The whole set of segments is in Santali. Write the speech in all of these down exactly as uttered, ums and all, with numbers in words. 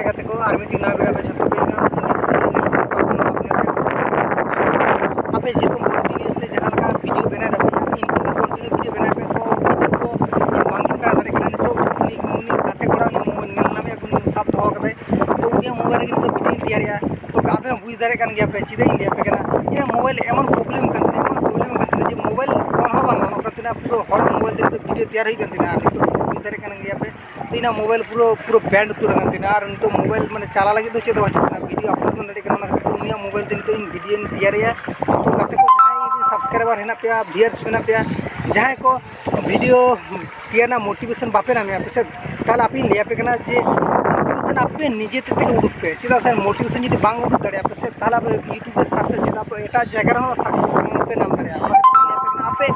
ᱜᱟᱛᱮ ᱠᱚ, ᱟᱨ ᱢᱤᱫᱴᱤᱡ ᱱᱟᱣᱟ video ᱟᱯᱮ ᱡᱚᱛᱚ ᱠᱚ ᱧᱮᱞ ᱧᱟᱢᱟ᱾ ᱟᱯᱮ ᱡᱮᱨᱚᱠᱚᱢ continue ᱥᱮ ᱡᱟᱦᱟᱸ ᱞᱮᱠᱟ video ᱵᱮᱱᱟᱣ ᱫᱟᱯᱮ, ᱤᱱᱠᱟᱹ ᱜᱮ continue video ᱵᱮᱱᱟᱣ ᱯᱮ᱾ ᱛᱚ video ᱠᱚ ᱵᱟᱝ ᱜᱮ ᱵᱮᱱᱟᱣ ᱫᱟᱲᱮᱭᱟᱜ ᱠᱟᱱᱟ᱾ ᱱᱤᱛᱚᱜ ᱩᱱᱤ, ᱩᱱᱤ ᱜᱟᱛᱮ ᱠᱚᱲᱟ, ᱩᱱᱤ ᱧᱮᱞ ᱧᱟᱢᱮᱭᱟ, ᱩᱱᱤ ᱥᱟᱵ ᱫᱚᱦᱚ ᱠᱟᱫᱟᱭ᱾ ᱛᱚ ᱩᱱᱤᱭᱟᱜ mobile ᱨᱮᱜᱮ ᱱᱤᱛᱚᱜ video ᱤᱧ ᱛᱮᱭᱟᱨᱮᱜᱼᱟ᱾ ᱛᱚ ᱟᱯᱮ ᱦᱚᱸ ᱵᱩᱡᱽ ᱫᱟᱲᱮᱭᱟᱜ ᱠᱟᱱ ᱜᱮᱭᱟ ᱯᱮ, ᱪᱮᱫᱟᱜ ᱤᱧ ᱞᱟᱹᱭ ᱟᱯᱮ ᱠᱟᱱᱟ᱾ ᱤᱧᱟᱹᱜ mobile ᱮᱢᱚᱱ problem ᱠᱟᱱ ᱛᱤᱧᱟ, ᱮᱢᱚᱱ problem ᱠᱟᱱ ᱛᱤᱧᱟ ᱡᱮ mobile on ᱦᱚᱸ ᱵᱟᱝ on ᱠᱟᱱ ᱛᱤᱧᱟ᱾ ᱯᱩᱨᱟᱹ ᱦᱚᱲᱟᱜ mobile ᱛᱮ ᱱᱤᱛᱚᱜ video ᱛᱮᱭᱟᱨ ᱦᱩᱭᱩᱜ ᱠᱟᱱ ᱛᱤᱧᱟ᱾ ᱟᱨ ᱱᱤᱛᱚᱜ ᱵᱩᱡᱽ ᱫᱟᱲᱮᱭᱟᱜ ᱠᱟᱱ ᱜᱮᱭᱟ ᱯᱮ, ᱤᱧᱟᱹᱜ mobile ᱯᱩᱨᱟᱹ, ᱯᱩᱨᱟᱹ band ᱩᱛᱟᱹᱨ ᱟᱠᱟᱱ ᱛᱤᱧᱟ᱾ ᱟᱨ ᱱᱤᱛᱚᱜ mobile ᱢᱟᱱᱮ ᱪᱟᱞᱟᱣ ᱞᱟᱹᱜᱤᱫ ᱫᱚ ᱪᱮᱫ ᱦᱚᱸ ᱵᱟᱹᱪᱩᱜ ᱠᱟᱱᱟ, video upload ᱵᱟᱹᱧ ᱫᱟᱲᱮᱭᱟᱜ ᱠᱟᱱᱟ᱾ ᱚᱱᱟ ᱠᱷᱟᱹᱛᱤᱨ ᱩᱱᱤᱭᱟᱜ mobile ᱛᱮ ᱱᱤᱛᱚᱜ ᱤᱧ video ᱤᱧ ᱛᱮᱭᱟᱨᱮᱜᱼᱟ᱾ ᱛᱚ ᱜᱟᱛᱮ ᱠᱚ, ᱡᱟᱦᱟᱸᱭ ᱡᱩᱫᱤ subscriber ᱦᱮᱱᱟᱜ ᱯᱮᱭᱟ, viewers ᱢᱮᱱᱟᱜ ᱯᱮᱭᱟ, ᱡᱟᱦᱟᱸᱭ ᱠᱚ video ᱛᱮᱭᱟᱨ ᱨᱮᱱᱟᱜ motivation ᱵᱟᱯᱮ ᱧᱟᱢᱮᱜᱼᱟ ᱯᱮᱥᱮ, ᱛᱟᱦᱚᱞᱮ ᱟᱯᱮᱧ ᱞᱟᱹᱭ ᱟᱯᱮ ᱠᱟᱱᱟ ᱡᱮ motivation ᱟᱯᱮ ᱱᱤᱡᱮ ᱛᱮ ᱛᱮᱜᱮ ᱩᱰᱩᱠ ᱯᱮ᱾ ᱪᱮᱫᱟᱜ ᱥᱮ motivation ᱡᱩᱫᱤ ᱵᱟᱝ ᱩᱰᱩᱠ ᱫᱟᱲᱮᱭᱟᱜᱼᱟ ᱯᱮᱥᱮ, ᱛᱟᱦᱚᱞᱮ ᱟᱯᱮ YouTube ᱨᱮ success ᱪᱮᱫᱟᱜ ᱯᱮ, ᱮᱴᱟᱜ ᱡᱟᱭᱜᱟ ᱨᱮᱦᱚᱸ success ᱵᱟᱝ ᱯᱮ ᱧᱟᱢ ᱫᱟᱲᱮᱭᱟᱜᱼᱟ᱾ ᱚᱱᱟ ᱠᱷᱟᱹᱛᱤᱨ ᱤᱧ ᱞᱟᱹᱭ ᱟᱯᱮ ᱠᱟᱱᱟ, ᱟᱯᱮ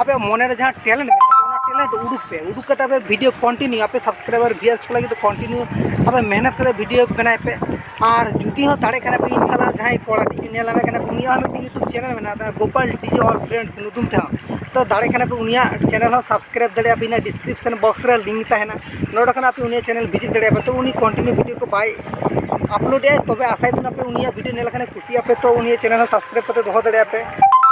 ᱟᱯᱮᱭᱟᱜ ᱢᱚᱱᱮ ᱨᱮ ᱡᱟᱦᱟᱸ talent ᱢᱮᱱᱟᱜᱼᱟ, ᱚᱱᱟ talent ᱩᱰᱩᱠ ᱯᱮ᱾ ᱩᱰᱩᱠ ᱠᱟᱛᱮ ᱟᱯᱮ video continue, ᱟᱯᱮ subscriber viewers ᱠᱚ ᱞᱟᱹᱜᱤᱫ ᱫᱚ continue ᱟᱯᱮ ᱢᱮᱦᱱᱚᱛ ᱠᱟᱛᱮ video ᱵᱮᱱᱟᱣ ᱯᱮ᱾ ᱟᱨ ᱡᱩᱫᱤ ᱦᱚᱸ ᱫᱟᱲᱮ ᱠᱷᱟᱱ ᱯᱮ, ᱤᱧ ᱥᱟᱞᱟᱜ ᱡᱟᱦᱟᱸᱭ ᱠᱚᱲᱟ ᱴᱤᱡ ᱧᱮᱞ ᱧᱟᱢᱮ ᱠᱟᱱᱟ ᱯᱮ, ᱩᱱᱤᱭᱟᱜ ᱦᱚᱸ ᱢᱤᱫᱴᱤᱡ YouTube channel ᱢᱮᱱᱟᱜᱼᱟ, ᱜᱳᱯᱟᱞ DJ All Friends ᱧᱩᱛᱩᱢ ᱛᱮᱦᱚᱸ᱾ ᱛᱚ ᱫᱟᱲᱮ ᱠᱷᱟᱱ ᱯᱮ ᱩᱱᱤᱭᱟᱜ channel ᱦᱚᱸ subscribe ᱫᱟᱲᱮᱭᱟᱜᱼᱟ ᱯᱮ, ᱤᱧᱟᱹᱜ description box ᱨᱮ link ᱛᱟᱦᱮᱱᱟ, ᱱᱚᱰᱮ ᱠᱷᱚᱱ ᱟᱯᱮ ᱩᱱᱤᱭᱟᱜ channel visit ᱫᱟᱲᱮᱭᱟᱜᱼᱟ ᱯᱮ᱾ ᱛᱚ ᱩᱱᱤ continue video ᱠᱚ ᱵᱟᱭ upload ᱮᱫᱟᱭ, ᱛᱚᱵᱮ ᱟᱥᱟᱭ ᱫᱤᱱ ᱟᱯᱮ ᱩᱱᱤᱭᱟᱜ video ᱧᱮᱞ ᱞᱮᱠᱷᱟᱱ ᱠᱩᱥᱤᱜ ᱟᱯᱮ, ᱛᱚ ᱩᱱᱤᱭᱟᱜ channel ᱦᱚᱸ subscribe ᱠᱟᱛᱮ ᱫᱚᱦᱚ ᱫᱟᱲᱮᱭᱟᱜᱼᱟ ᱯᱮ᱾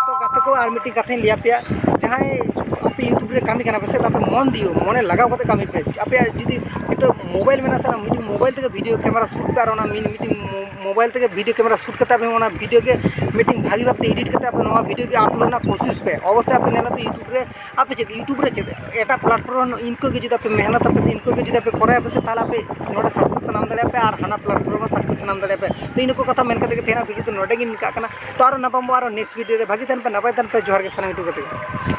ᱛᱚ ᱜᱟᱛᱮ ᱠᱚ, ᱟᱨ ᱢᱤᱫᱴᱤᱡ ᱠᱟᱛᱷᱟᱧ ᱞᱟᱹᱭ ᱟᱯᱮᱭᱟ, ᱡᱟᱦᱟᱸᱭ ᱟᱯᱮ YouTube ᱨᱮ ᱠᱟᱹᱢᱤ ᱠᱟᱱᱟ ᱯᱮ ᱥᱮ, ᱟᱯᱮ ᱢᱚᱱ ᱫᱤᱭᱳ, ᱢᱚᱱᱮ ᱞᱟᱜᱟᱣ ᱠᱟᱛᱮ ᱠᱟᱹᱢᱤ ᱯᱮ᱾ ᱟᱯᱮᱭᱟᱜ ᱡᱩᱫᱤ ᱱᱤᱛᱚᱜ mobile ᱢᱮᱱᱟᱜᱼᱟ ᱥᱮ, ᱢᱤᱫᱴᱤᱡ mobile ᱛᱮᱜᱮ video camera shoot ᱯᱮ, ᱟᱨ ᱚᱱᱟ ᱢᱤᱫ, ᱢᱤᱫᱴᱤᱡ mo-, mobile ᱛᱮᱜᱮ video camera shoot ᱠᱟᱛᱮ ᱟᱯᱮ ᱚᱱᱟ video ᱜᱮ ᱢᱤᱫᱴᱤᱡ ᱵᱷᱟᱜᱤ ᱵᱷᱟᱵᱛᱮ edit ᱠᱟᱛᱮ ᱟᱯᱮ ᱱᱚᱣᱟ video ᱜᱮ upload ᱨᱮᱱᱟᱜ ᱠᱳᱥᱤᱥ ᱯᱮ᱾ ᱚᱵᱚᱥᱥᱳᱭ ᱟᱯᱮ ᱧᱮᱞ ᱟᱯᱮ YouTube ᱨᱮ, ᱟᱯᱮ ᱪᱮᱫ YouTube ᱨᱮ ᱪᱮᱫ ᱮᱴᱟᱜ platform ᱤᱱᱠᱟᱹ ᱜᱮ ᱡᱩᱫᱤ ᱟᱯᱮ ᱢᱮᱦᱱᱚᱛ ᱟᱯᱮ ᱥᱮ, ᱤᱱᱠᱟᱹ ᱜᱮ ᱡᱩᱫᱤ ᱟᱯᱮ ᱠᱚᱨᱟᱣ ᱟᱯᱮ ᱥᱮ, ᱛᱟᱦᱚᱞᱮ ᱟᱯᱮ ᱱᱚᱰᱮ success ᱧᱟᱢ ᱫᱟᱲᱮᱭᱟᱜᱼᱟ ᱯᱮ ᱟᱨ ᱦᱟᱱᱟ platform ᱨᱮ success ᱧᱟᱢ ᱫᱟᱲᱮᱭᱟᱜᱼᱟ ᱯᱮ᱾ ᱛᱚ ᱤᱱᱟᱹ ᱠᱚ ᱠᱟᱛᱷᱟ ᱢᱮᱱ ᱠᱟᱛᱮ ᱜᱮ ᱛᱮᱦᱮᱧᱟᱜ video ᱫᱚ ᱱᱚᱰᱮ ᱜᱤᱧ ᱱᱤᱠᱟᱜ ᱠᱟᱱᱟ᱾ ᱛᱚ ᱟᱨᱚ ᱧᱟᱯᱟᱢ ᱵᱚ ᱟᱨᱚ next video ᱨᱮ᱾ ᱵᱷᱟᱜᱤ ᱛᱟᱦᱮᱱ ᱯᱮ, ᱱᱟᱯᱟᱭ ᱛᱟᱦᱮᱱ ᱯᱮ᱾ ᱡᱚᱦᱟᱨ ᱜᱮ ᱥᱟᱱᱟᱢ YouTube ᱜᱟᱛᱮ ᱠᱚ᱾